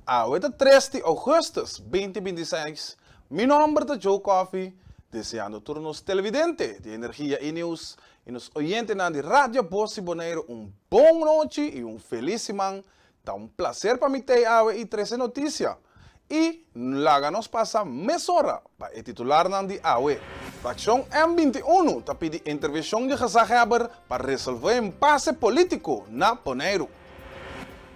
Awe ta tres di augustus 2026. Mi nomber ta Joe Coffie, deseando tur nos televidente di Energia y Nieuws y nos oyentenan di Radio Bos di Boneiro un bon nochi y un feliz siman. Ta un placer pa mi tey awe y trece noticia. Y laga nos pasa mesora pa e titularnan di awe. Fraccion M 21 ta pidi intervencion di gezaghebber pa resolve impasse politico na Boneiru.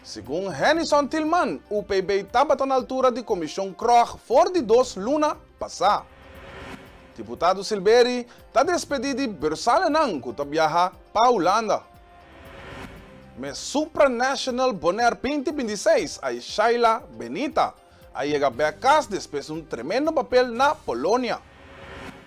Segun Hennyson Thielman, UPB tabata na altura di Comision Krog for di dos luna pasa. Diputado Silberie ta despedi di bursalenan cu ta biaha pa Hulanda. Miss Supranational Bonaire 2026 ay Shaila Benita a yega bek cas despues di un tremendo papel na Polonia.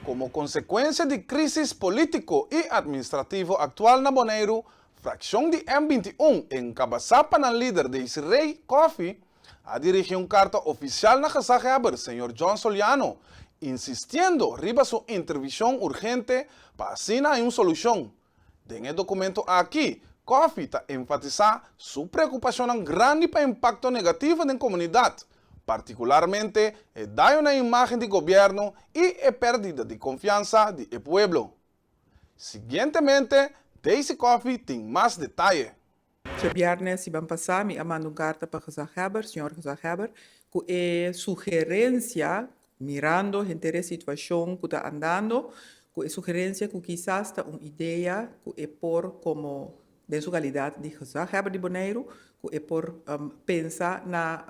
Como consecuencia di crisis politico y administrativo actual na Boneiru, fraccion di M 21 encabasa pa nan lider Desiree Coffie a dirigi un carta oficial na gezaghebber señor John Soliano insistiendo riba su intervencion urgente pa asina hay un solucion. Den e documento aki, Coffie ta enfatisa su preocupacionnan grandi pa impacto negativo den comunidad, particularmente e daño na imagen di gobierno y e perdida di confiansa di e pueblo. Siguientemente, Daisy Coffie tin mas detaye. Djabièrnè siman pasá mi a manda un karta pa gezaghebber, señor gezaghebber, ku e sugerensia, mirando henter e situashon ku ta andando, ku e sugerensia ku kisas ta un idea ku e por komo den su kalidat di gezaghebber di Boneiru, ku e por pensa na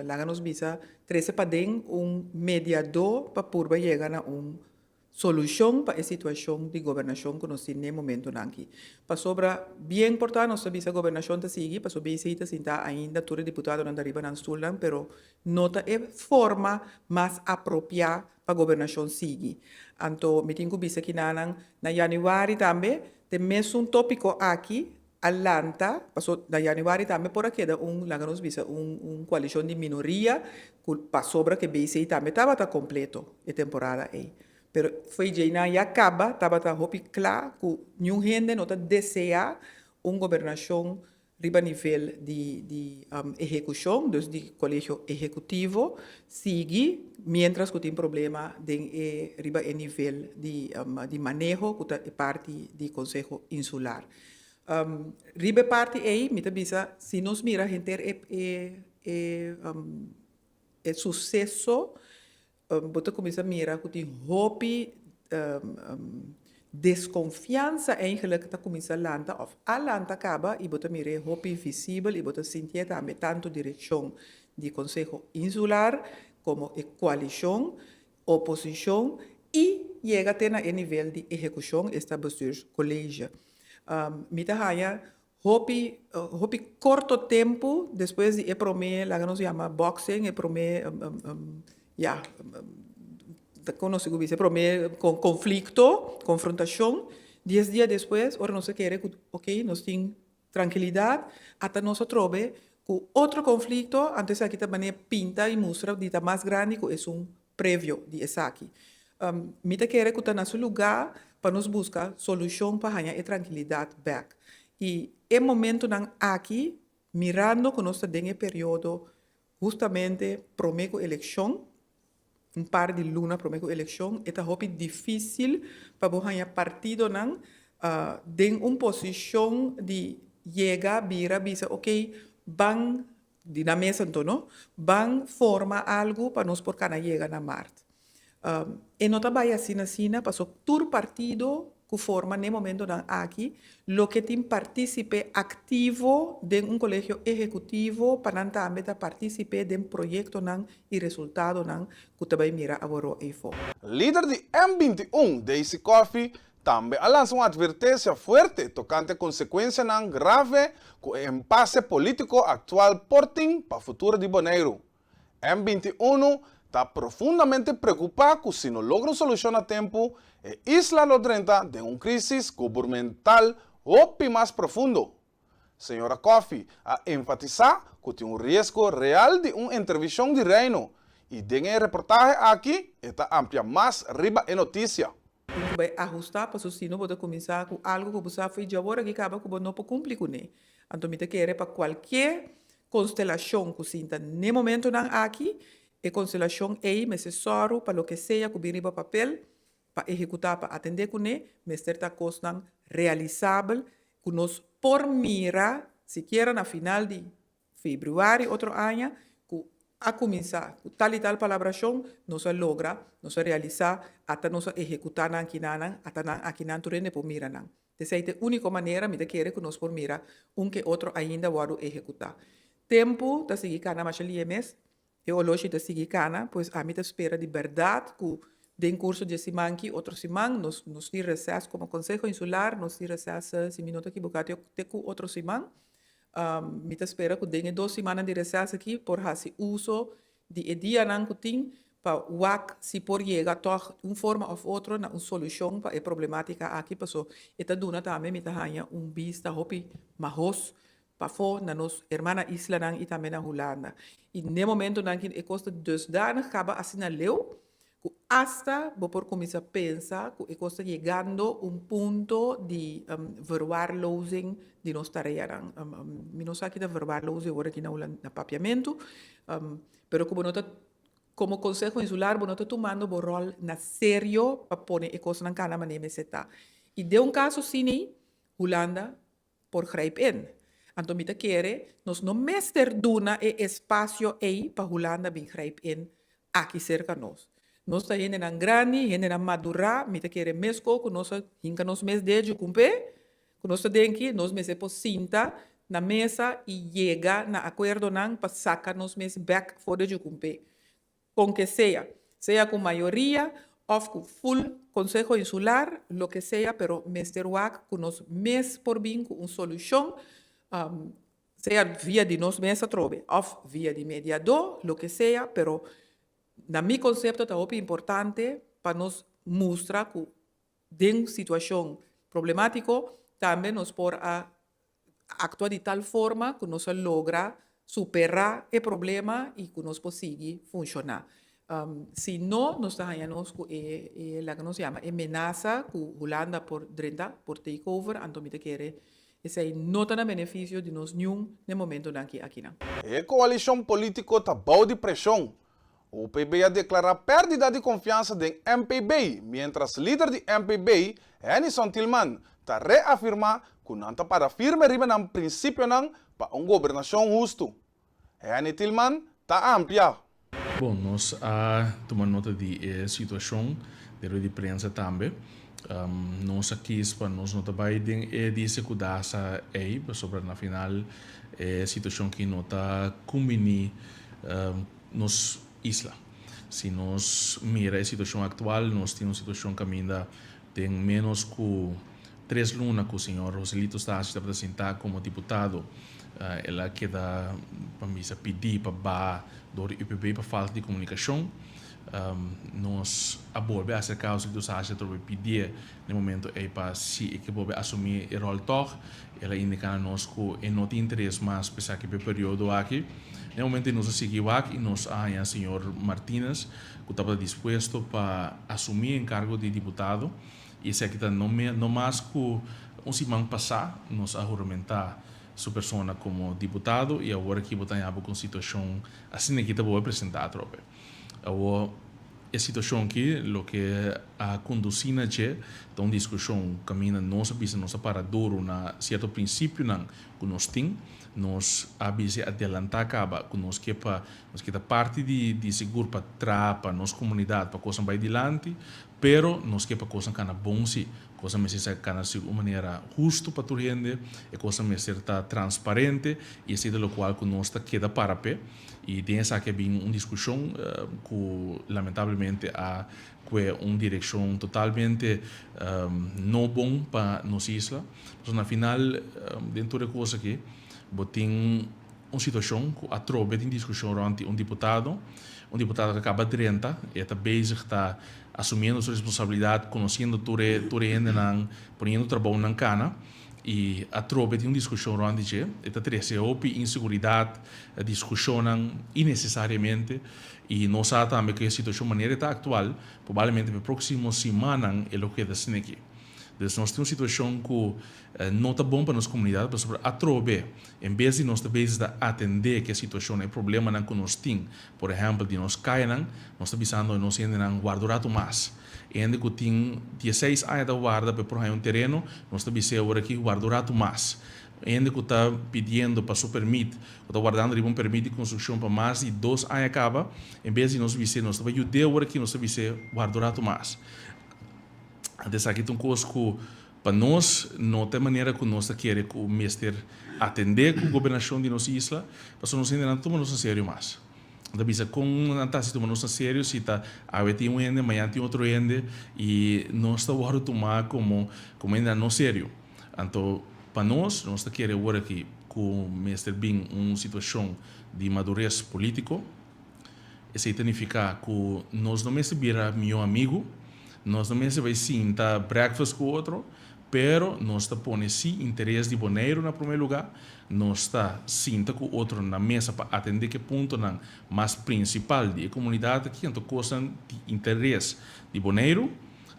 laga nos bisa trese paden un mediadó pa purba yega na un solushon pa e situashon di gobernashon ku nos tin n'e momentunan aki. Pasobra bien por ta nos ta bisa gobernashon ta sigui, pasobra BC ta sinta ainda tur e diputadonan ta riba nan stulnan, pero no ta e forma mas apropiá pa gobernashon sigui. Anto mi tin ku bisa kinanan na yanüari tambe t'e mesun tópiko aki a lanta, paso na yanüari tambe por a keda un, laga nos bisa, un un koalishon di minoria ku pasobra ku e BC tambe tabata kompleto e temporada ei. Pero fo'i djeinan ya kaba tabata hopi kla ku niun hende no ta deseá un gobernashon riba nivel di di ehekushon, dus di kolegio ehekutivo, sigui miéntras ku tin problema den e riba e nivel di di maneho ku ta e parti di konseho insular. Riba e parti ei mi ta bisa si nos mira henter e e e e suseso bo ta kuminsá mira ku tin hopi deskonfiansa eigenlik ta kuminsá lanta òf a lanta kaba i bo ta mir'é hopi visibel i bo ta sintié tambe tantu direkshon di Konseho Insular komo e koalishon, oposishon i yega te na e nivel di ehekushon, esta Bestuurscollege. Mi ta haña Hopi, hopi korto tempu despues di e promé, laga nos yama boxing, e promé, ya, ta kon nos sigur bisa, e promé konflikto, konfrontashon, dies dia despues ora nos a kere ku ok, nos tin trankilidat, ata nos a trobe ku otro konflikto, anto esaki ta manera pinta i mustra di ta mas grandi ku esun previo di esaki. Mi ta kere ku ta na su lugá pa nos buska solushon pa haña e trankilidat bèk. I e momentunan aki, mirando ku nos ta den e periodo hustamente promé ku elekshon, un par di luna promé ku elekshon, e ta hopi difísil pa bo haña partidonan den un posishon di yega bira bisa okey ban Di na mes anto no, ban forma algu pa nos por kana yega na mart. E no ta bai asina asina paso tur partido ku forma n'e momentonan aki lo ke tin partisipe aktivo den un kolegio ehekutivo pa nan tambe ta partisipe den proyektonan i resultadonan ku ta bai mira aworó eifó. Lider di M 21, Daisy Coffie, Tambe a lansa un advertencia fuerte tocante consecuencianan grave cu e impasse politico actual por tin pa futuro di Boneiru. M 21 ta profundamente preocupa cu si no logra un solucion na tempo, e isla lo drenta den un crisis gubermental hopi mas profundo. Señora Coffie a enfatisá ku tin un riesgo real di un intervishon di Reino i den e reportahe aki e ta amplia mas riba e notisia. Tin ku bai ahustá paso si no bo ta kuminsá ku algu ku bo sa fo'i djawor aki kaba ku bo no por kumpli kuné. Anto mi ta kere pa kualke. konstelashon ku sinta n'e momentonan aki, e konstelashon ei mester sòru pa loke sea ku bin riba papel pa ehekutá, pa atendé kuné, mester ta kosnan realisabel ku nos por mira sikiera na final di februari otro aña ku a kuminsá ku tal i tal palabrashon, nos a logra, nos a realisá, ata nos a ehekutá nan kinanan, ata nan akinan tur hende por mira nan. Esei ta e úniko manera mi ta kere ku nos por mira un ke otro ainda wòrdu ehekutá. Tempu ta sigui kana masha lie mes, e oloshi ta sigui kana, pues ami ta spera di bèrdat ku den kurso di e siman ki otro siman nos nos tin reses komo Konseho Insular, nos tin reses si mi no ta kiboká te ku otro siman. Mi ta spera ku den e dos simannan di reses aki por hasi uso di e dianan ku tin pa wak si por yega tòg un forma òf otro na un solushon pa e problemátika aki paso e ta duna tambe mi ta haña un bista hopi mahos pafó na nos hermana islanan i tambe na Hulanda. I n'e momentonan ki e kos ta dusdanig kaba asina leu ku asta bo por kuminsá pensa ku e kos ta yegando un punto di verwaarlozing di nos tareanan. Mi no sa ki ta verwaarlozing ora aki na Hulan na papiamentu, pero ku bo no ta komo Konseho Insular bo no ta tumando bo ròl na serio pa pone e kosnan kana manera mester ta. I den un kaso asina Hulanda por grijp in. Anto mi ta kere nos no mester duna e espasio ei pa Hulanda bin grijp in aki serka nos. Nos ta hendenan grandi, hendenan madurá, mi ta kere mesko ku nos a hinka nos mes deju kump'é, ku nos ta denki, nos mester por sinta na mesa i yega na akuerdonan pa saka nos mes bèk for de djukump'é. Kon ke sea, sea ku mayoria òf ku ful Konseho Insular, loke sea, pero mester wak ku nos mes por bin ku un solushon, sea via di nos mes atrobe òf via di mediadó, loke sea, pero na mi konsepto ta hopi importante pa nos mustra ku den situashon problemátiko tambe nos por a aktua di tal forma ku nos a logra superá e problema i ku nos por sigui funshoná. Si no, nos ta haña nos ku e, e laga nos yama e menasa ku Hulanda por drenta, por take over, anto mi ta kere esei no ta na benefisio di nos niun na e momentonan ki akinan. E koalishon polítiko ta bou di preshon. UPB a deklará pèrdida di konfiansa den MPB, miéntras lider di MPB, Hennyson Thielman, ta reafirmá ku nan ta para firme riba nan prinsipionan pa un gobernashon hustu. Henny Thielman ta amplia. Bon, nos a tuma nota di e situashon den rueda di prensa tambe. Nos a kis pa nos no ta bai den e dice ku dasa ei, pasobra na final e situashon ki no ta kumbiní nos isla. Si nos mira e situacion actual, nos tin un situacion caminda den menos cu tres luna cu señor Joselito Statie tabata sinta como diputado, el a keda, pa mi bisa, pidi pa baha door di UPB pa falta di comunicacion. Nos a bolbe acerca Joselito Statie atrobe pidie Na e momento ei pa si e ke bolbe asumí e ròl tòg, el a indiká na nos ku e no tin interes mas pa esaki pa e periodo aki. Na e momento ei nos a sigui wak i nos a haña señor Martinez ku tabata dispuesto pa asumí e enkargo di diputado i esaki ta no no mas ku un siman pasá nos a huramentá su persona komo diputado i awor aki bo ta haña bo ku un situashon asina aki ta bolbe presentá atrobe. Awor. E situashon aki loke a kondusí na dje ta un diskushon kaminda nos a bisa nos a para duru na sierto prinsipionan ku nos tin. Nos a bisa i adelantá kaba ku nos ke pa nos ke ta parti di di sigur pa traha pa nos komunidat pa kosnan bai dilanti, pero nos ke pa kosnan kana bon si. Kosnan mester sa kana sigur un manera hustu pa tur hende, e kosnan mester ta transparente i esei ta lokual ku nos ta keda para p'e. I den esaki a bin un diskushon ku lamentablemente a kue un direkshon totalmente no bon pa nos isla. Pasobra na final den tur e kos aki bo tin un situashon ku atrobe tin diskushon rònt di un diputado, un diputado ku a kaba drenta, e ta bezig ta asumiendo su responsabilidat, konosiendo tur e tur e hendenan, poniendo trabounan kana. I atrobe tin un diskushon rònt di dje. E ta trese hopi inseguridat, diskushonnan inesesariamente. I nos sa tambe ku e situashon manera e ta aktual, probablemente pa e próksimo simannan e lo keda asina aki. Dus nos tin un situashon ku no ta bon pa nos komunidat pasobra atrobe en bes di nos ta bezig ta atendé ku e situashon, e problemanan ku nos tin, por ehèmpel di nos kayanan, nos ta bisando nos hendenan warda un ratu mas. E hende ku tin dieseis aña ta warda pa e por haña un tereno, nos ta bis'é awor aki warda un ratu mas. E hende ku ta pidiendo pa su permit, ku ta wardando riba un permit di konstrukshon pa mas di dos aña kaba, en bes di nos bis'é nos ta bai yud'é awor aki, nos ta bis'é warda un ratu mas. Anto esaki ta un kos ku pa nos no ta e manera ku nos ta kere ku mester atendé ku gobernashon di nos isla, pasobra nos hendenan ta tuma nos na serio mas. Nan ta bisa kon nan ta hasi tuma nos na serio si ta awe tin un hende, mañana tin otro hende i nos ta wòrdu tumá komo komo hendenan no serio. Anto pa nos, nos ta kere awor aki ku mester bin un situashon di madures polítiko. Esei ta nifiká ku nos no mester bira mihó amigu, nos no mester bai sinta breakfast ku otro, pero nos ta pone sí interes di Boneiru na promé lugá, nos ta sinta ku otro na mesa pa atendé ku e puntonan mas prinsipal di e komunidat aki, anto kosnan di interes di Boneiru,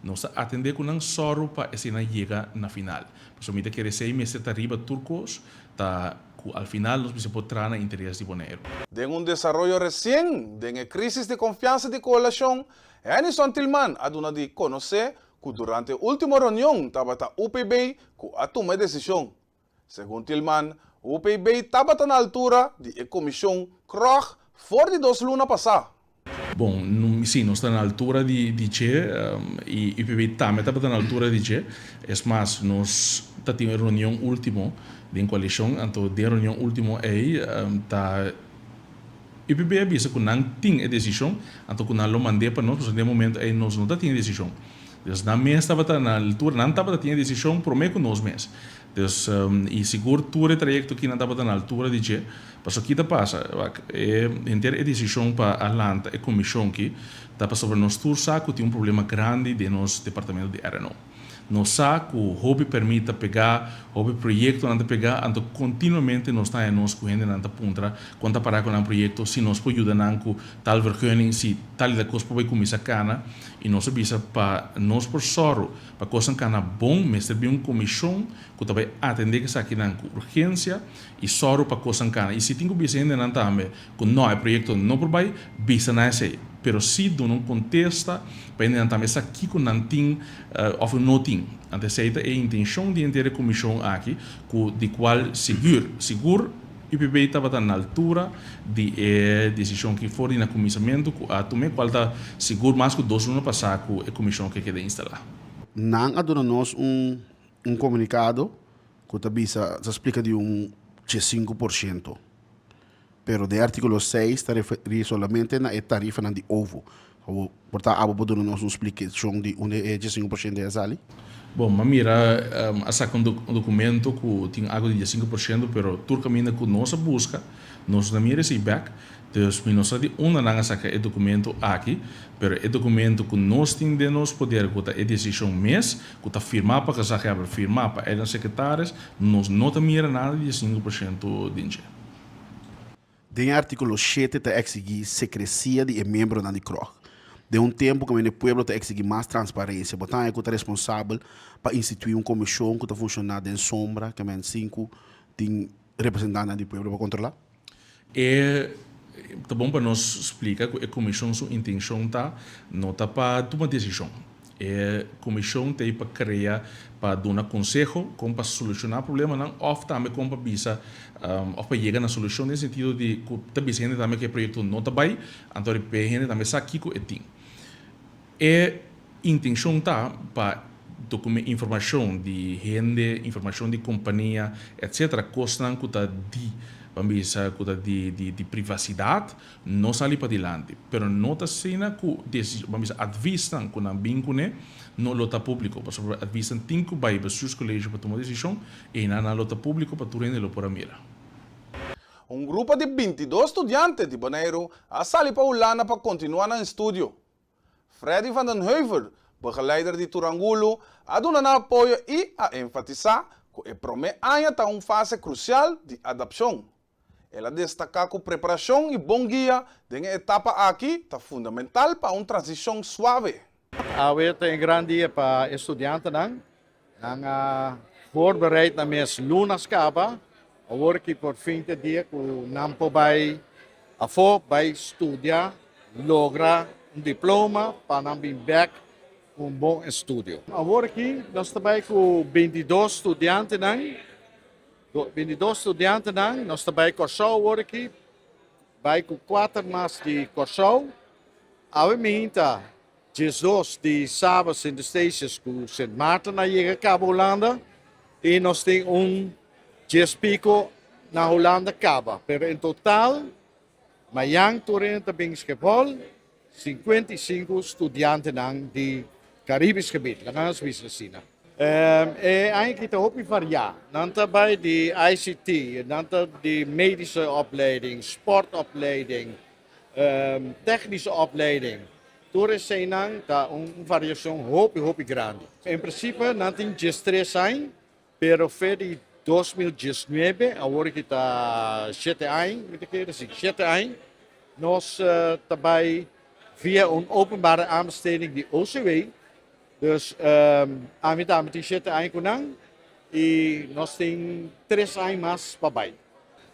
nos ta atendé ku nan sòru pa eseinan yega na final. Pasobra mi ta kere esei mester ta riba tur kos, ta. Ku al final nos mester por traha na interes di Boneiru. Den un desaroyo resien den e krísis di konfiansa di koalashon, Hennyson Thielman a duna di konosé ku durante último reunion tabata UPB ku a tuma e desishon. Segun Thielman, UPB tabata na altura di e komishon Krog for di dos luna pasá. Bon, si, nos ta na altura di dje i UPB tambe tabata na altura di dje. Es mas, nos ta tin un reunion ultimo den koalishon, anto den e reunion ultimo ei ta UPB a bisa ku nan tin e desishon, anto ku nan lo mand'é pa nos, pasobra den e momento ei nos no ta tin e desishon. Dus nan mes tabata na altura, nan tabata tin e desishon promé ku nos mes. Dus, i sigur tur e trayekto aki nan tabata na altura di dje. Pasobra ki ta pasa? Wak, e henter e desishon pa a lanta e komishon aki ta pasobra nos tur sa ku tin un problema grandi den nos departamento di RNO. Nos sa ku hopi pèrmit ta pegá, hopi proyektonan ta pegá, anto kontinuamente nos ta haña nos ku hendenan ta puntra kon ta pará ku nan proyekto, si nos por yuda nan ku tal vergunning, si tal i tal kos por bai kuminsá kana. I nos a bisa pa nos por sòru Pa kosnan kana bon mester bin un komishon ku ta bai atendé ku esakinan ku urgensia i sòru pa kosnan kana. I si tin ku bisa hendenan tambe ku nò e proyekto no por bai, bisa nan esei. Pero si duna un kontesta pa hendenan tambe sa kiko nan tin òf no tin. Anto esei ta e intenshon di henter e komishon aki ku di kual sigur sigur UPB tabata na altura di e desishon ki for di na kuminsamentu ku a tum'é, kual ta sigur mas ku dos luna pasá ku e komishon ke keda instalá. Nan a duna nos un un komunikado ku ta bisa, ta splika di un 15%, pero den artíkulo 6 ta referí solamente na e tarifanan di ovo. Awor, por ta abo por duna nos un splikashon di unda e 15% ei a sali? Bon, m'a mira a saka un dokumento ku tin algu di 15%, pero tur kaminda ku nos a buska, nos no a mira esei bèk. Dus mi no sa di unda nan a saka e dokumento aki, pero e dokumento ku nos tin den nos poder ku ta e desishon mes, ku ta firmá pa gezaghebber, firmá pa einan sekretaris, nos no ta mira nada di 15% den dje. Den e artíkulo shete ta eksigí sekresia di e miembronan di CROG. Den un tempu kaminda e pueblo ta eksigí mas transparensia, bo ta haña ku ta responsabel pa instituí un komishon ku ta funshoná den sombra, ke men sin ku tin representantenan di pueblo pa kontrolá? E ta bon pa nos splika ku e komishon su intenshon ta no ta pa tuma desishon. E komishon ta ei pa krea, pa duna konseho kon pa solushoná problemanan òf tambe kon pa bisa òf pa yega na solushon den sentido di ku ta bisa hende tambe ku e proyekto no ta bai, anto riba e hende tambe sa kiko e tin. E intenshon ta pa dokume informashon di hende, informashon di kompania, etsetera, kosnan ku ta di, ban bisa ku ta di di privasidat, No sali padilanti, pero no ta asina ku desi, ban bisa advisnan ku nan bin kuné no lo ta públiko, pasobra advisnan tin ku bai Bestuurscollege pa tuma desishon, einan nan lo ta públiko pa tur hende lo por a mira. Un grupo di 22 studiante di Boneiru a sali pa Hulanda pa kontinuá nan estudio. Freddy van den Heuvel, begeleider di Turangulo, a duna nan apoyo i a enfatisá ku e promé aña ta un fase krusial di adapshon. El a destaká ku preparashon i bon guia den e etapa aki ta fundamental pa un transishon suave. Awe ta e gran dia pa e studiantenan. Nan a voorbereid nan mes lunas kaba, awor ki por fin te dia ku nan por bai afó, bai studia, logra un diploma pa nan bin bèk ku un bon estudio. Awor aki nos ta bai ku 22 studiantenan, 22 studiantenan, nos ta bai Kòrsou awor aki, bai ku kuater mas di Kòrsou. Awe mihinta 12 di Saba, Sint Eustatius ku Sint Maarten a yega kaba Hulanda i nos tin un 10 piko na Hulanda kaba. Pero en total mayan tur hende ta bin Schiphol, 55 studiantenan di Caribisch gebied, laga nos bisa asina. E aña aki ta hopi variá. Nan ta bai di ICT, nan ta di medische opleiding, sportopleiding, Technische opleiding. Tur eseinan ta un variashon hopi hopi grandi. En prinsipe nan tin 13 aña, pero fe di 2019, awor ki ta shete aña, mi ta kere, si, shete aña, nos ta bai via un openbare aanbesteding di OCW. Dus ami tambe tin shete aña ku nan i nos tin tres aña mas pa bai.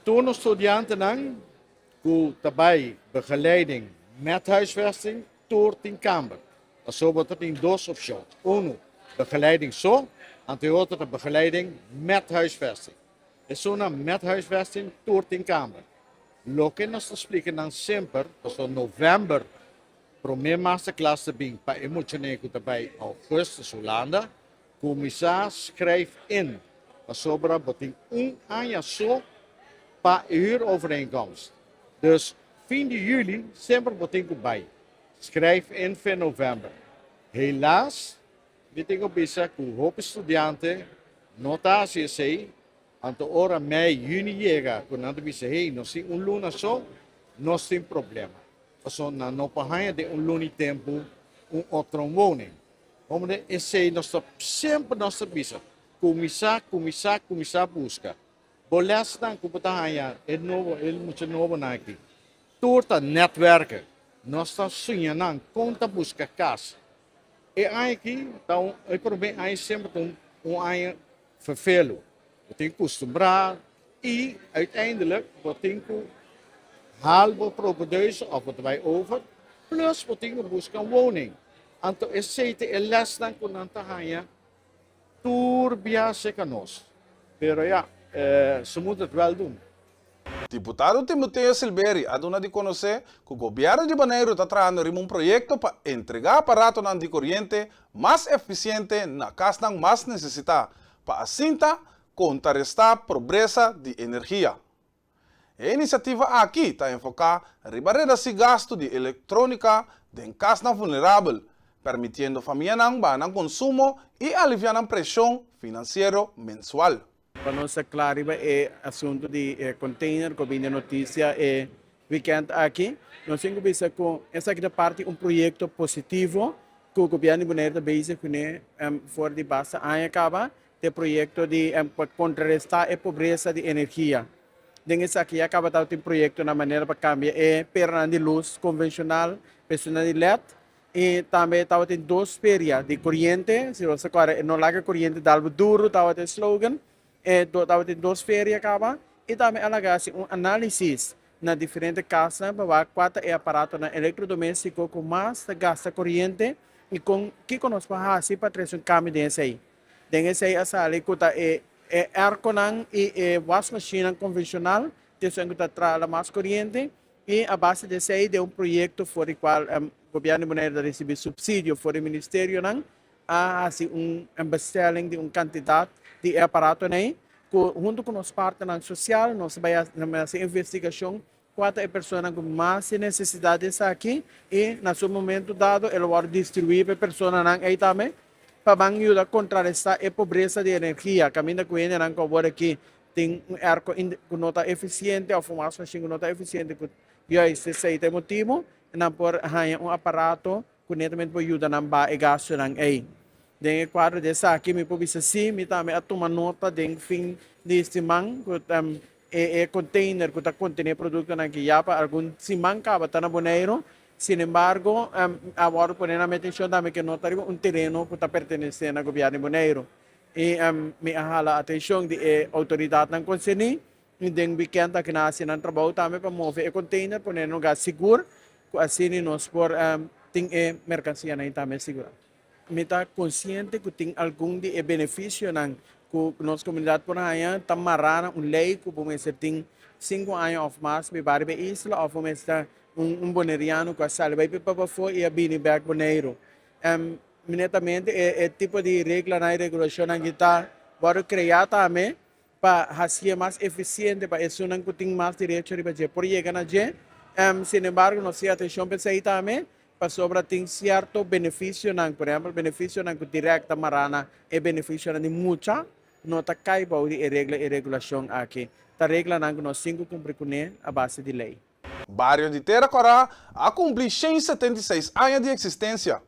Tur nos studiantenan Ku ta bai begeleiding met huisvesting, tur tin kamber. Pasobra bo ta tin dos opshon. Unu, begeleiding so, anto e otro ta begeleiding met huisvesting. Esunnan met huisvesting tur tin kamber. Loke nos ta splika nan semper, pasobra novèmber promé masterclass ta bin pa e muchanan ku ta bai augustus Hulanda, Kuminsá skrijf in, pasobra bo tin un aña so pa e huurovereenkomst. Dus fin di juli semper bo tin ku bai. Skrijf in fe novèmber. Helaas, mi tin ku bisa ku hopi studiante no ta hasi esei, anto ora mei, yüni yega ku nan ta bisa hey, nos tin un luna so, nos tin problema. Pasobra nan no por haña den un luna i tempu un otro woning. Hombre, esei nos ta semper nos ta bisa, kuminsá, kuminsá, kuminsá buska. Bo lèsnan ku bo ta haña e nobo, e mucha nobonan aki, tur ta nètwèrken. Nos ta siña nan kon ta buska kas. E aña aki ta un, e promé aña semper ta un un aña ferfelu. Bo tin kustumbrá i uiteindelijk bo tin ku haal bo propedeuse òf bo ta bai over, plus bo tin ku buska un woning. Anto esei ta e lèsnan ku nan ta haña tur bia serka nos. Pero ya, su moet het wel doen. Diputado Timoteo Silberie a duna di konosé ku gobièrnu di Boneiru ta trahando riba un proyekto pa entregá aparatonan di koriente mas efisiente na kasnan mas nesesitá pa asinta kontrarestá pobresa di energia. E inisiativa aki ta enfoká riba redasí gastu di elektrónika den kasnan vulnerabel, permitiendo famianan baha nan konsumo i aliviá nan preshon finansiero mensual. Pa nos ta kla riba e asuntu di e container ku a bini notisia e wikènt aki, nos tin ku bisa ku esaki ta parti un proyekto positivo ku gobièrnu di Boneiru ta bezig kuné for di basta aña kaba. Te proyekto di pa kontrarestá e pobresa di energia. Den esaki ya kaba tabatin proyektonan manera pa kambia e peranan di lus konvenshonal pa esunnan di led i tambe tabatin dos feria di koriente, si bo sa kòrda e no laga koriente dal bo duru tabata e slogan, e tabatin dos feria kaba i tambe a laga hasi un análisis na diferente kasnan pa wak kua ta e aparatonan elektrodoméstiko ku mas ta gasta koriente i kon kiko nos por hasi pa trese un kambio den esei. Den esei a sali ku ta e e airconan i e wasmashinnan konvenshonal ta esun ku ta traha la mas koriente i a base di esei den un proyekto for di kual gobièrnu di Boneiru ta risibí supsidio for di ministerionan a hasi un bestelling di un kantidat di e aparatonan ei ku huntu ku nos partnernan sosial nos a bai hasi investigashon Kua ta e personanan ku mas tin nesesidat di esaki i na su momentu dado e lo wòrdu distribuí pa e personanan ei tambe pa ban yuda kontrarestá e pobresa di energia kaminda ku hendenan ku awor aki tin un airco ku no ta efisiente òf un wasmashin ku no ta efisiente ku juist esei ta e motibu nan por haña un aparato ku netamente por yuda nan baha e gastunan ei. Den e kuadro di esaki mi por bisa si mi tambe a tuma nota den fin di siman ku e e container ku ta kontené produktonan ki ya pa algun siman kaba ta na Boneiru. Sin embargo a wòrdu pone na mi atenshon tambe ku no ta riba un tereno ku ta pertenesé na gobièrnu di Boneiru. I mi a hala atenshon di e outoridatnan konserní i den wikènt aki nan a hasi nan trabou tambe pa move e konteiner pone na un lugá sigur ku asina nos por tin e merkansianan tambe sigurá. Mi ta konsiente ku tin algun di e benefisionan ku nos komunidat por haña ta mará na un lei ku bo mester tin sinku aña òf mas biba riba e isla òf bo mester ta un boneriano ku a sali bai pa pafó i a bini bèk Boneiru. Netamente e tipo di reglanan i regulashonnan ki ta wòrdu kreá tambe pa hasié mas efisiente pa esunnan ku tin mas derecho riba dje por yega na dje. Sinembargo nos tin atenshon pa esei tambe pasobra tin sierto benefisionan, por ehèmpel benefisionan ku dirèkt ta mará na e benefisionan di mucha no ta kai bou di e regla i regulashon aki. Ta reglanan ku nos tin ku kumpli kuné a base di lei. Bario di Tera Kòrá a kumpli 176 aña di eksistensia.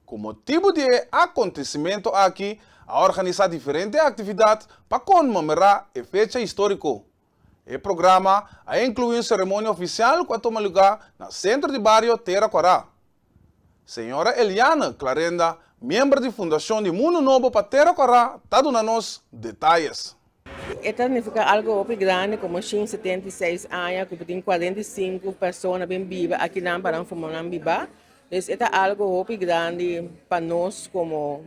Ku motibu di e akontesimentu aki a organisá diferente aktividat pa konmemerá e fecha históriko. E programa a inkluí un seremonia ofisial ku a tuma lugá na Sentro di Bario Tera Kòrá. Señora Eliane Clarenda, miembro di Fundashon di Mundu Nobo pa Tera Kòrá ta duna nos detayes. E ta nifiká algu hopi grandi komo 176 aña ku tin 45 persona bin biba akinan pa nan forma nan bibá. Dus e ta algu hopi grandi pa nos komo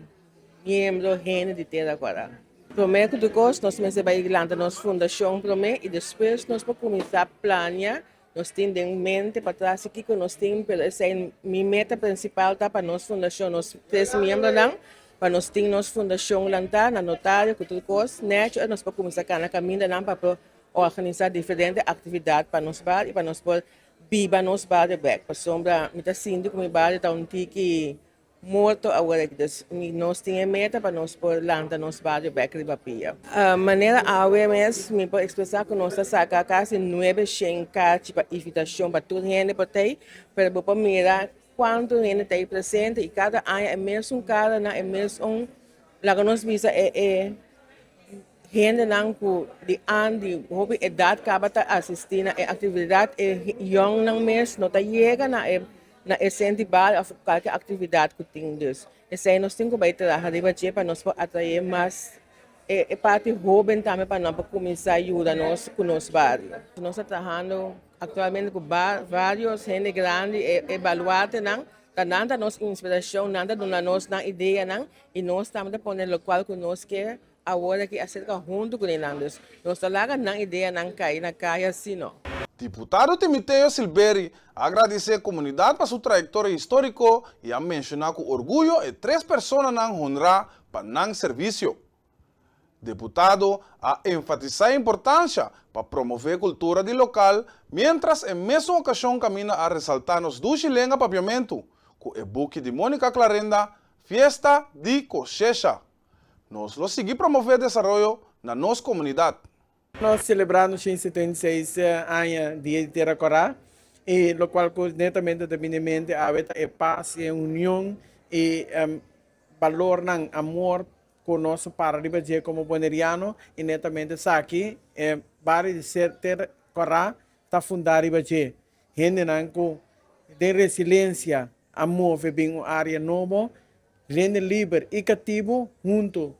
miembro hende di Tera Kòrá. Promé ku tur kos nos mester bai lanta nos fundashon promé i despues nos por kuminsá plania. Nos tin den mente pa trasi kiko nos tin, pero esei mi meta prinsipal ta pa nos fundashon, nos tres miembronan, pa nos tin nos fundashon lantá na notario ku tur kos necho i nos por kuminsá kana kamindanan pa por organisá diferente aktividat pa nos bario i pa nos por biba nos bario bèk. Pasobra mi ta sinti ku mi bario ta un tiki Morto awor aki dus nos tin e meta pa nos por lanta nos bario bek riba pia. Manera awe mes mi por expresa cu nos ta saca casi 900 kachi pa invitacion pa tur hende por tey, pero bo por mira cuanto hende ta ey presente y cada aña e mesun caranan e mesun laga nos bisa e e hendenan cu di an di hopi edad caba ta asisti na e actividad e yongnan mes no ta yega na e na e sentibal of cualke actividad cu tin dus esey nos tin cu bay traha riba dje pa nos por atrae mas e e parti hoben tambe pa nan por cuminsa yuda nos cu nos bario. Nos ta trahando actualmente cu varios hende grandi e e baluartenan ta nan ta nos inspiracion nan ta duna nos nan ideanan y nos tambe ta pone locual cu nos kier Awor aki aserka huntu ku nan, dus nos ta laga nan ideanan kai na kaya si no. Diputado Timiteo Silberi a agradisé komunidat pa su trayektoria históriko i a menshoná ku orguyo e tres personanan honrá pa nan servisio. Deputado a enfatisá e importansha pa promové kultura di lokal miéntras e mesun okashon kaminda a resaltá nos dushi lenga papiamentu ku e buki di Monica Clarenda Fiesta di Koshesha. Nos lo sigui promové desaroyo na nos komunidat. Nos selebrá nos 176 aña Dia di Tera Kòrá i lokual ku netamente ta bini mente awe ta e pas i e union i balornan, amor ku nos a para riba dje komo boneriano i netamente esaki e bario di Tera Kòrá ta fundá riba dje. Hendenan ku den resilensia a move bin un área nobo Hende liber i katibu huntu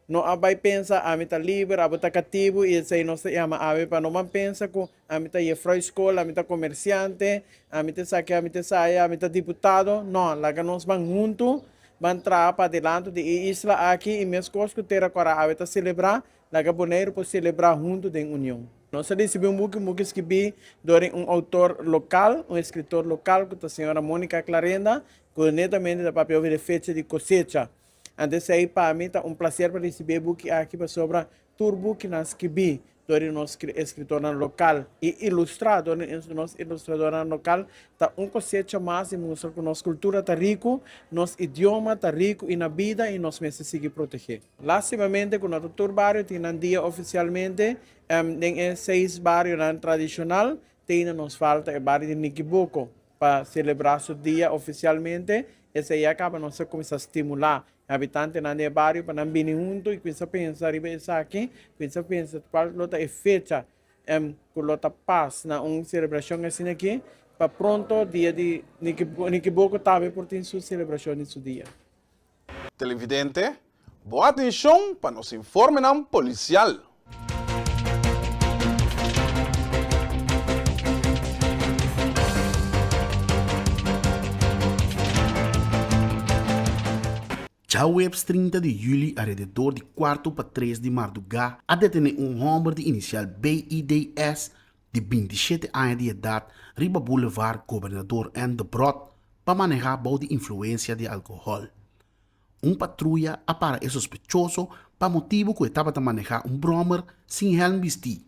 no a bai pensa ami ta liber, abo ta katibu i esei nos ta yama awe pa no ban pensa ku ami ta yefrou skol, ami ta komersiante, ami ta esaki, ami ta esaya, ami ta diputado. No, laga nos ban huntu ban traha pa adelanto di e isla aki i meskos ku Tera Kòrá awe ta selebrá, laga Boneiru por selebrá huntu den union. Nos a risibí un buki, un buki skibí dor di un outor lokal, un eskritor lokal ku ta señora Monica Clarenda, Ku netamente ta papia over e fecha di kosecha. Anto esei pa mi ta un plaser pa risibí e buki aki pasobra tur bukinan skibí dor di nos eskritornan lokal i ilustrá dor di nos ilustradornan lokal ta un kosecha mas di mustra ku nos kultura ta riku, nos idioma ta riku i na bida i nos mester sigui protegé. Lastimamente ku no ta tur bario tin nan dia ofisialmente den e seis barionan tradishonal, te nos falta e bario di Nikiboko. Pa selebrá su dia ofisialmente, esei a kaba nos a kuminsá stimulá e habitantenan di e bario pa nan bini huntu i kuminsá pensa riba esaki, kuminsá pensa kual lo ta e fecha ku lo ta pas na un selebrashon asina aki, pa pronto dia di Nikiboko tambe por tin su selebrashon di su dia. Televidente, Bo atenshon pa nos informenan polisial. Djaweps 30 di juli alrededor di kuarto pa tres di mardugá a detené un hòmber di inisial BIDS di 27 aña di edat riba Boulevard Gobernador N. Debrot pa manehá bou di influensia di alkohòl. Un patruya a para e sospechoso pa motibu ku e tabata manehá un bròmer sin hèlm bistí.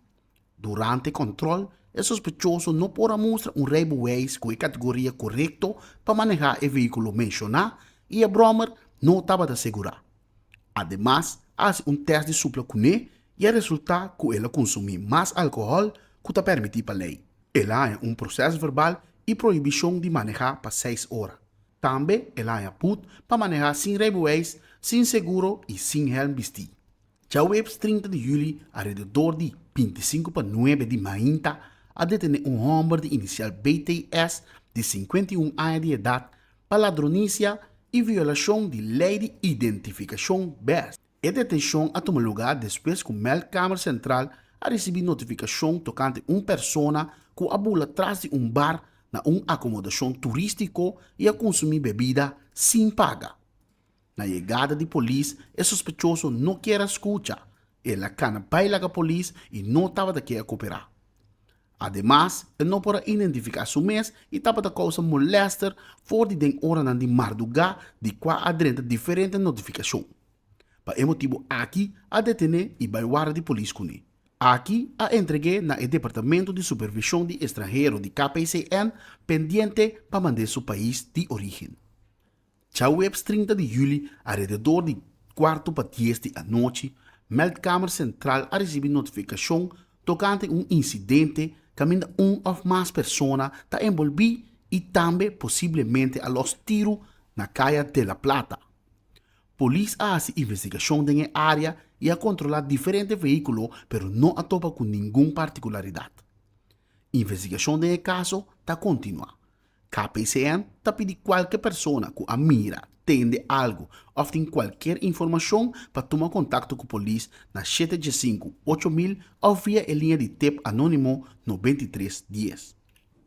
Durante kòntròl, e sospechoso no por a mustra un reibeweis ku e kategoria korekto pa manehá e vehíkulo menshoná i e bròmer no tabata segurá. Ademas, a hasi un tèst di supla kuné i a resultá ku el a konsumí mas alkohòl ku ta permití pa lei. El a haña un prosèsverbal i prohibishon di manehá pa seis ora. Tambe el a haña put pa manehá sin reibeweis, sin seguro i sin hèlm bistí. Djaweps 30 di juli alrededor di 25 pa nuebe di mainta a detené un hòmber di inisial BTS di 51 aña di edat pa ladronisia i violashon di lei di identifikashon bes. E detenshon a tuma lugá despues ku Meldkamer Sentral a risibí notifikashon tokante un persona ku a bula tras di un bar na un akomodashon turístiko i a kunsumí bebida sin paga. Na yegada di polis e sospechoso no kier a skucha, el a kana bai laga polis i no tabata ke a koperá. Ademas, e no por a identifiká su mes i tabata kousa molèster for di den oranan di mardugá di kua a drenta diferente notifikashon. Pa e motibu aki a detené i bai warda di polis kuné. Aki a entreg'é na e Departamento di Supervishon di Estranhero di KPCN pendiente pa mand'é su pais di orígen. Djaweps 30 di juli alrededor di kuarto pa dies di anochi, Meldkamer Sentral a risibí notifikashon tokante un insidente kaminda un òf mas persona ta enbolbí i tambe posiblemente a lòs tiru na Kaya de la Plata. Polis a hasi investigashon den e área i a kontrolá diferente vehíkulo pero no a topa ku ningun partikularidat. Investigashon den e kaso ta kontinuá. KPCN ta pidi kualke persona ku a mira, tende algu òf tin kualkier informashon pa tuma kontakto ku polis na shete diesinku 8000 òf via e liña di tep anónimo 93 dies.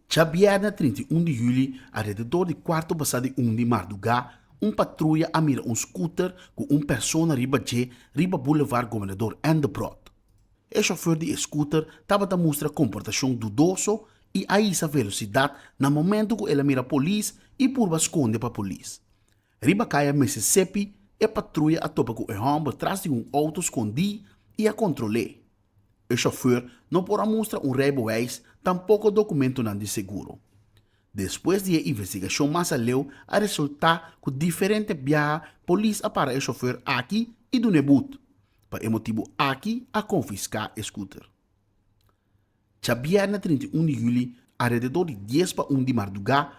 Djabièrnè 31 di yüli alrededor di kuarto pasá di un di mardugá un patruya a mira un skuter ku un persona riba dje riba Boulevard Gobernador Endebrot. E shofùr di e skuter tabata mustra komportashon dudoso i a hisa velosidat na momentu ku el a mira polis i purba skonde pa polis. Riba kaya Mississippi e patruya a topa ku e hòmber tras di un outo skondí i a kontrol'é. E shofùr no por a mustra un reibeweis tampoko dokumentonan di seguro. Despues di e investigashon mas aleu a resultá ku diferente biaha polis a para e shofùr aki i dun'é but. Pa e motibu aki a konfiská e skuter. Djabièrnè 31 di juli alrededor di dies pa un di mardugá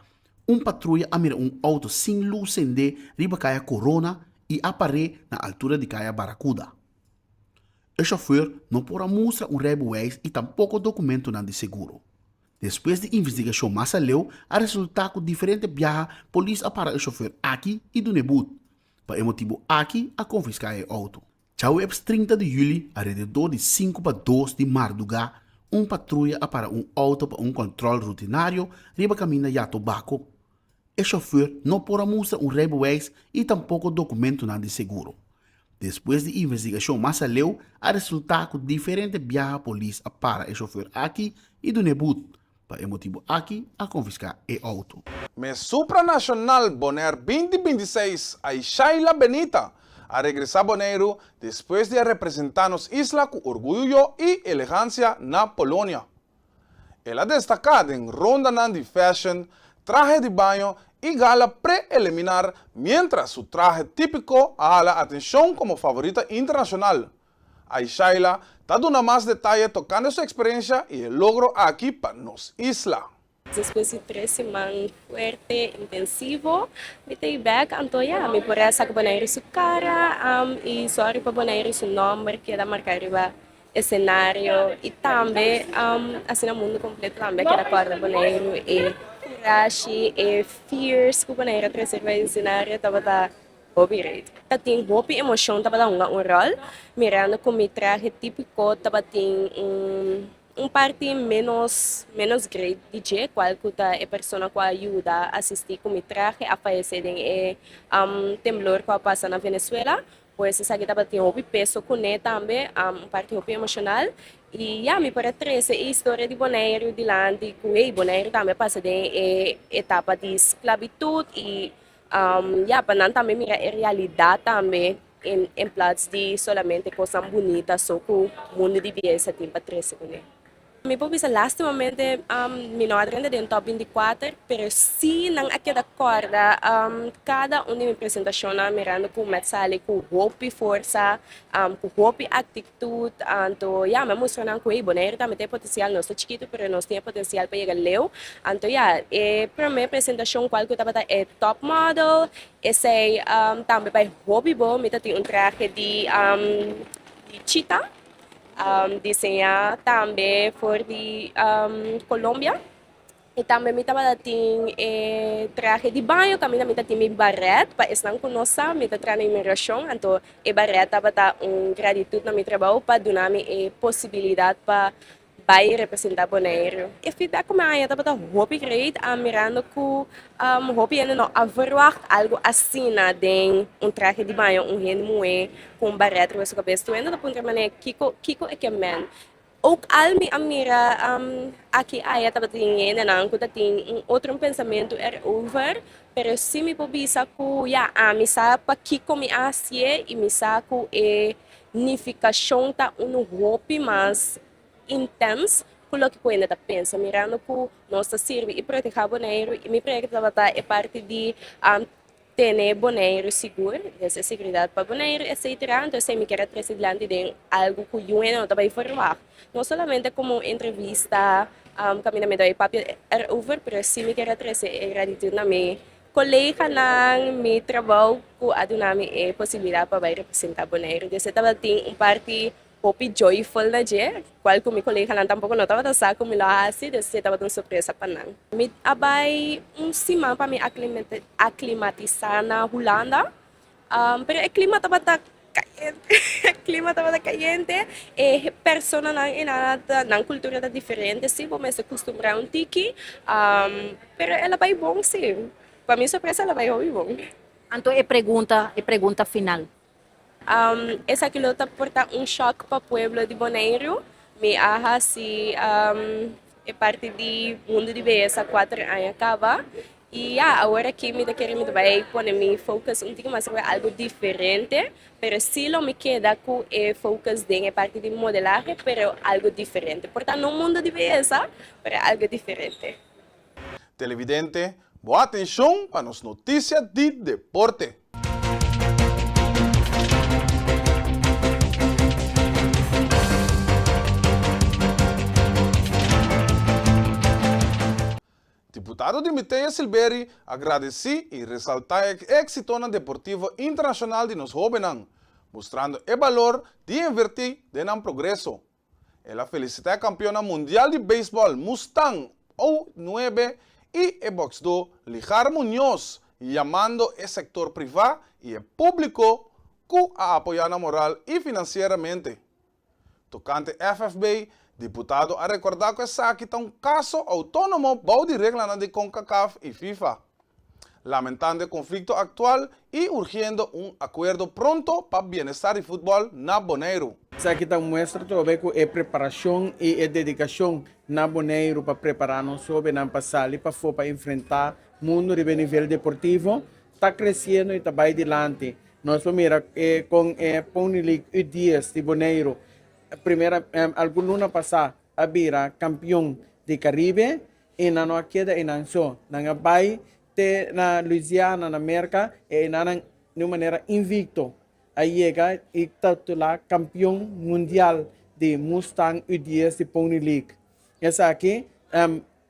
un patruya a mira un outo sin lus sendé riba kaya Corona i a par'é na altura di kaya Baracuda. E shofùr no por a mustra un reibeweis i tampoko dokumentonan di seguro. Despues di investigashon mas aleu a resultá ku diferente biaha polis a para e shofùr aki i dun'é but. Pa e motibu aki a konfiská e outo. Djaweps 30 di juli alrededor di sinku pa dos di mardugá un patruya a para un outo pa un kòntròl rutinario riba kaminda Yatobako. E shofùr no por a mustra un reibeweis i tampoko dokumentonan di seguro. Despues di investigashon mas aleu a resultá ku diferente biaha polis a para e shofùr aki i dun'é but. Pa e motibu aki a konfiská e outo. Miss Supranacional Bonaire 2026 Aishaila Benita a regresá Boneiru despues di a representá nos isla ku orguyo i elegansia na Polonia. El a destaká den rondanan di fashion, trahe di baño i gala pre-eliminar miéntras su trahe típiko a hala atenshon komo favorita internashonal. Aishaila ta duna mas detaye tokante su eksperensia i e logro aki pa nos isla. Despues di tres siman fuerte, intensivo, mi ta i bek, anto ya, mi por a saka Bonaire su kara i sòri pa Bonaire su nòmber keda marká riba esenario i tambe asina mundu kompleto tambe a keda kòrda Boneiru e kurashi, e fierce ku Bonaire a trese riba e esenario tabata. Hopi great. Tatin hopi emocion tabata hunga un rol, mirando cu mi trahe tipico tabatin un un parti menos menos great di dje, cual cu ta e persona cu a yuda asisti cu mi trahe a fayece den e temblor cu a pasa na Venezuela. Pues esaki tabatin hopi peso cune tambe, un parti hopi emocional. Y ya, mi por a trece e historia di Boneiru dilanti cu hey, Boneiru tambe a pasa den e etapa di sclavitud y ya, pa nan tambe mira e realidad tambe en en plaats di solamente cosnan bunita so cu mundo di beyesa tin pa trece cune. Mi por bisa lastimamente mi no a drenta den top 24, pero si nan a keda corda cada un di mi presentacionnan mirando cu mi a sali cu hopi forsa, cu hopi actitud, anto ya mi a mustra nan cu hey Bonaire tambe tin e potencial, nos ta chikito pero nos tin e potencial pa yega leu, anto ya e prome presentacion cual cu tabata e top model esey tambe bay hopi bon, mi ta tin un trahe di chita. Diseñá tambe for di Colombia y tambe mi tabata tin e trahe di baño caminda mi ta tin mi baret pa esnan cu no sa mi ta traha na inmigracion anto e baret tabata un gratitud na mi trabao pa duna mi e posibilidad pa bai representa Boneiru. E feedback cu mi a haña tabata hopi great mirando cu hopi hende no a verwacht algo asina den un trahe di baño un hende muhe cu un baret riba su cabes. Tur hende ta puntra manera kico kico e ke men. Ook al mi a mira aki aya tabatin hendenan cu ta tin un otro pensamento erover pero si mi por bisa cu ya ami sa pakico mi a hacié y mi sa cu e nificacion ta unu hopi mas intens cu loke cu hende ta pensa mirando cu nos ta sirbi y proteha Boneiru y mi proyecto tabata e parti di tene Boneiru sigur, des e seguridad pa Boneiru etcetera, entonces mi kier a trece dilanti den algo cu yu hende no ta bay verwacht, no solamente como un entrevista caminda mi ta bay papia erover pero si mi kier a trece e gratitud na mi Koleganan, mi trabou ku a duna mi e posibilidat pa bai representá Boneiru. Dese tabatin un parti hopi joyful na dje, kual ku mi koleganan tampoko no tabata sa ku mi lo a hasi, dese tabata un sorpresa pa nan. Mi a bai un siman pa mi aklimatisá na Hulanda, pero e klima tabata Cayente, e clima tabata cayente, e personanan e nan ta, nan cultura ta diferente si, bo mester custumbra un tiki, pero el a bay bon si, pa mi sorpresa el a bay hopi bon. Anto e pregunta, e pregunta final. Esaki lo ta por ta un shock pa pueblo di Boneiru, mi a haci e parti di mundo di beyesa cuater aña caba Y ya, awor aki mi ta kere mi ta bay pone mi focus un tiki mas riba algo diferente, pero si lo mi keda cu e focus den e parti di modelahe, pero algo diferente. Por ta no mundo di beyesa, pero algo diferente. Televidente, bo atencion pa nos noticia di deporte. Diputado Dimitea Silberi a gradesí i resaltá e éksitonan deportivo internashonal di nos hóbennan, mustrando e balor di invertí den nan progreso. El a felisitá e kampionnan mundial di beisbòl Mustang O nuebe i e bòksdó Lijar Muñoz, yamando e sektor privá i e públiko ku a apoyá nan moral i finansieramente. Tokante FFB, diputado a rekordá ku esaki ta un kaso outónomo bou di reglanan di Concacaf i FIFA, lamentando e konflikto aktual i urgiendo un akuerdo pronto pa bienestar di futbòl na Boneiru. Esaki ta un muestra trobe ku e preparashon i e dedikashon na Boneiru pa prepará nos hóbennan pa sali pafó pa enfrentá mundu riba e nivel deportivo ta kresiendo i ta bai dilanti. Nos por mira e kon e Pony League U dies di Boneiru primera algun luna pasá a bira kampion di Karibe i nan no a keda einan so. Nan a bai te na Louisiana na Merka i einan nan di un manera invikto a yega i ta titulá kampion mundial di Mustang U dies di Pony League. Esaki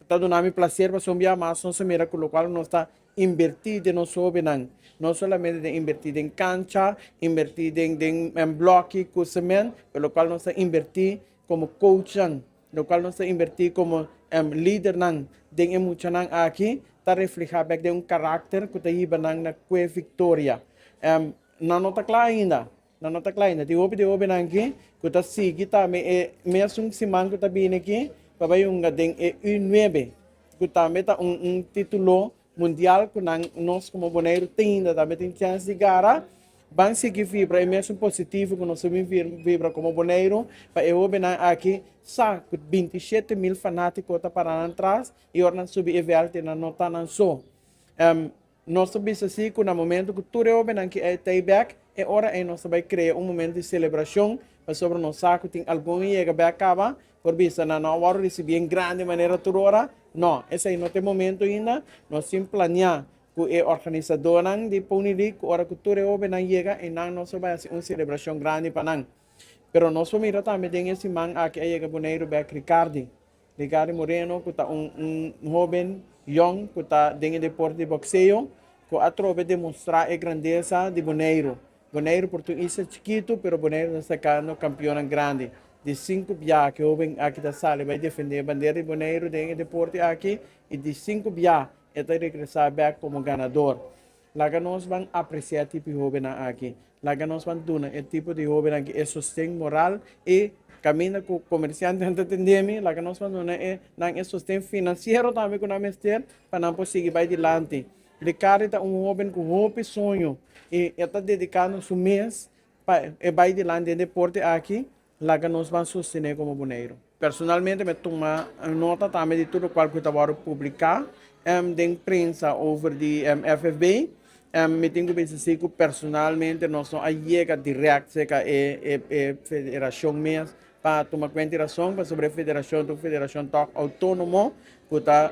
ta duna mi placer pasobra un bia mas nos a mira ku lokual nos ta inbertí den nos hóbennan, no solamente den inbertí den kancha, inbertí den den blòki ku semènt, pero lokual nos ta inbertí komo coachnan, lokual nos ta inbertí komo lidernan den e muchanan aki ta reflehá bèk den un karakter ku ta hiba nan na kue viktoria. Nan no ta kla ainda. Nan no ta kla ainda. Tin hopi di hobennan aki ku ta sigui tambe e mesun siman ku ta bini aki pa bai hunga den e U nuebe ku tambe ta un un titulo mundial ku nan nos komo Boneiru tin ainda tambe tin chèns di gara. Ban sigui vibra e mesun positivo ku nos a bin vibra komo Boneiru pa e hobennan aki sa ku 27,000 fanátiko ta para nan tras i ora nan subi e vèlt nan no ta nan so. Nos ta bisa si ku na momento ku tur e hobennan ki a tei bèk, e ora ei nos ta bai krea un momento di selebrashon, pasobra nos sa ku tin algun a yega bèk kaba, por bisa nan no a wòrdu risibí en grandi manera tur ora. No, esei no ta e momento ainda. Nos tin planiá ku e organisadónan di Pony League ku ora ku tur e hobennan yega, einan nos lo bai hasi un selebrashon grandi pa nan. Pero nos por mira tambe den e siman aki a yega Boneiru bèk Ricardi. Ricardi Moreno ku ta un un hoben yong ku ta den e deporte di bokseo ku atrobe demostrá e grandesa di Boneiru. Boneiru por ta un isla chikitu pero Boneiru ta sakando kampionnan grandi. Di sinku bia ku e hoben aki ta sali bai defendé e bandera di Boneiru den e deporte aki i di sinku bia e ta regresá bèk komo ganador. Laga nos ban apresiá e tipo di hóbennan aki. Laga nos ban duna e tipo di hóbennan aki e sosten moral i kaminda ku komersiantenan ta tende mi, laga nos ban duna e nan e sosten finansiero tambe ku nan mester pa nan por sigui bai dilanti. Ricardi ta un hóben ku hopi soño i e ta dedikando su mes pa e bai dilanti den deporte aki. Laga nos ban sostené komo Boneiru. Personalmente mi a tuma nota tambe di tur lokual ku ta wòrdu publiká den prensa over di FFB. Mi tin ku bisa si ku personalmente nos no a yega dirèkt serka e federashon mes pa tuma kuenta i rason pasobra e federashon ta un federashon tòg outónomo ku ta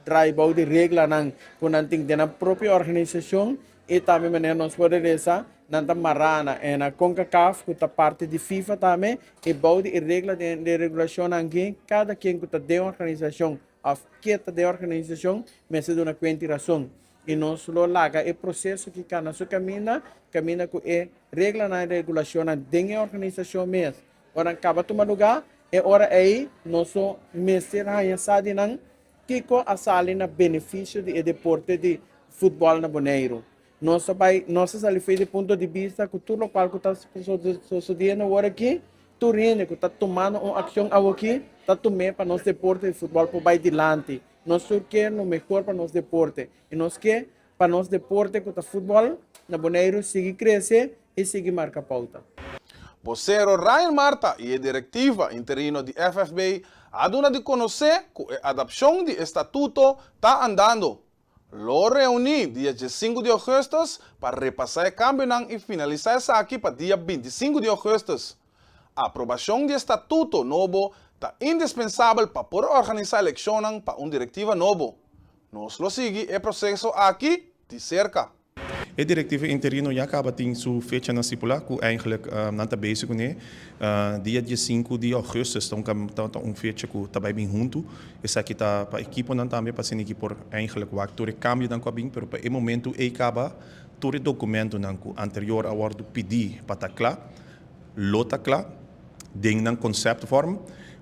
drai bou di reglanan ku nan tin den nan propio organisashon. I tambe manera nos por resa, nan ta mará na e na Concacaf ku ta parti di FIFA tambe i bou di e regla den di regulashonnan aki kada ken ku ta den organisashon òf ke ta den organisashon mester duna kuenta i rason. I nos lo laga e proseso ki kana su kaminda, kaminda ku e reglanan i regulashonnan den e organisashon mes ora nan kaba tuma lugá, e ora ei nos lo mester haña sa di nan Kiko a sali na benefisio di e deporte di futbòl na Boneiru? Nos ta bai, nos ta sali for di punto di bista ku tur lokual ku ta sosodiendo awor aki, tur hende ku ta tumando un akshon awoki ta tum'é pa nos deporte di futbòl por bai dilanti. Nos tur ke lo mehor pa nos deporte i nos ke pa nos deporte ku ta futbòl na Boneiru sigui krese i sigui marka pouta. Bosero Ryan Marta i e direktiva interino di FFB a duna di konosé ku e adapshon di e statuto ta andando. Lo reuní dia diesinku di ougùstùs pa repasá e kambionan i finalisá esaki pa dia 25 di ougùstùs. Aprobashon di e statuto nobo ta indispensabel pa por organisá elekshonnan pa un direktiva nobo. Nos lo sigui e proseso aki di serka. E direktiva interino ya kaba tin su fechanan stipulá ku eigenlijk nan ta bezig kuné. Dia diesinku di ougùstùs ta un ta un fecha ku ta bai bin huntu. Esaki ta pa ekiponan tambe pa asina ki por eigenlijk wak tur e kambionan ku a bin, pero pa e momentu ei kaba tur e dokumentonan ku anterior a wòrdu pidí pa ta kla. Lo ta kla den nan conceptvorm,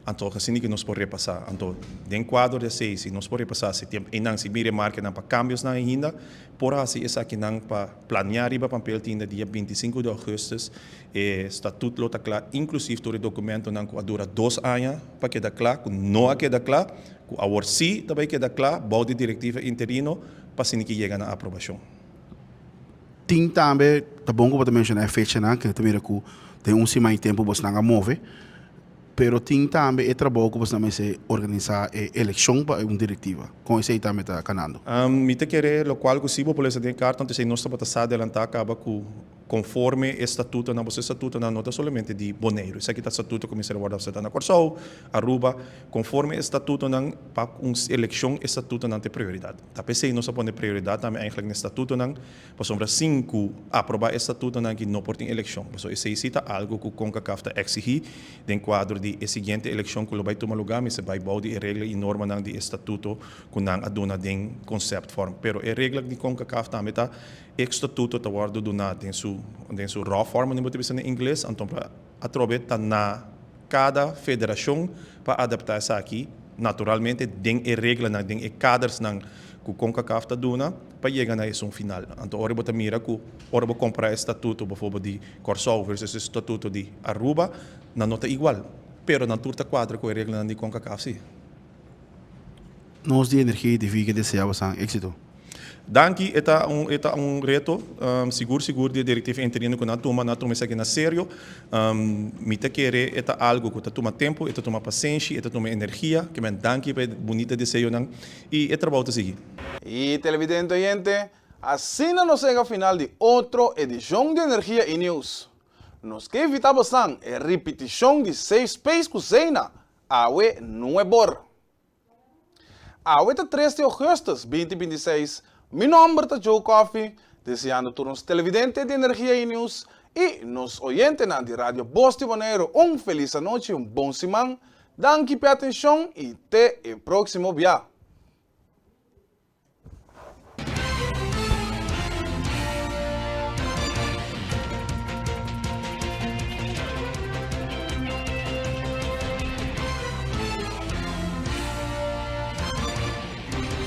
anto asina ki nos por repasá. Anto den kuadro di esei si nos por repasá si tempu einan si bin remarkenan pa kambiosnan ainda, por hasi esakinan pa planea riba pampel tin dia 25 di augustus e statuut lo ta kla inklusief tur e dokumentonan ku a dura dos aña pa keda kla, ku no a keda kla, ku awor si ta bai keda kla bou di direktiva interino pa asina ki yega na aprobashon. Tin tambe, ta bon ku bo ta menshoná e fechanan, ke ta mira ku den un siman i tempu bosnan a move, pero tin tambe e trabou ku bosnan mester organisá e elekshon pa un direktiva. Kon esei tambe ta kanando? Mi ta kere lokual ku si bo por lesa den e karta, anto esei nos tabata sa adelantá kaba ku konforme e statutonan, pasobra e statutonan no ta solamente di Boneiru, esaki ta statuto ku mester a wòrdu aseptá na Kòrsou, Aruba, konforme e statutonan pa un elekshon e statutonan ta e prioridat. Ta p'esei nos a pone prioridat tambe eigenlijk na e statutonan, pasobra sin ku aprobá e statutonan aki no por tin elekshon. Pasobra esei si ta algu ku Concacaf ta eksigí den kuadro di e siguiente elekshon ku lo bai tuma lugá, mester bai bou di e regla i normanan di e statuto ku nan a duna den conceptvorm. Pero e regla di Concacaf tambe ta e statuto ta wòrdu duná den su den su raw form, manera bo ta bisa na ingles, anto atrobe ta na kada federashon pa adaptá esaki naturalmente den e reglanan, den e kadersnan ku Concacaf ta duna. pa yega na esun final. Anto ora bo ta mira ku ora bo kompará e statuto bijvoorbeeld di Kòrsou versus e statuto di Aruba, nan no ta igual, pero nan tur ta kuadra ku e reglanan di Concacaf si. Nos di Energia TV ke desea bosan éksito. Danki, e ta un e ta un reto sigur sigur di e directiva interino ku nan a tuma, nan a tuma esaki na serio. Mi ta kere e ta algu ku ta tuma tempu, e ta tuma pasenshi, e ta tuma energia. Ke men danki pa e bunita deseonan i e trabou ta sigui. Y televidente oyente, asina nos yega final di otro edicion di Energia y Nieuws. Nos ke invita bosan e ripiticion di Safe Space cu Zeina awe nuebor. Awe ta tres di augustus 2026, mi nomber ta Joe Coffie, deseando tur nos televidente di Energia y Nieuws y nos oyentenan di Radio Bos di Boneiru un feliz anochi y un bon siman. Danki p'e atencion y te e proximo bia.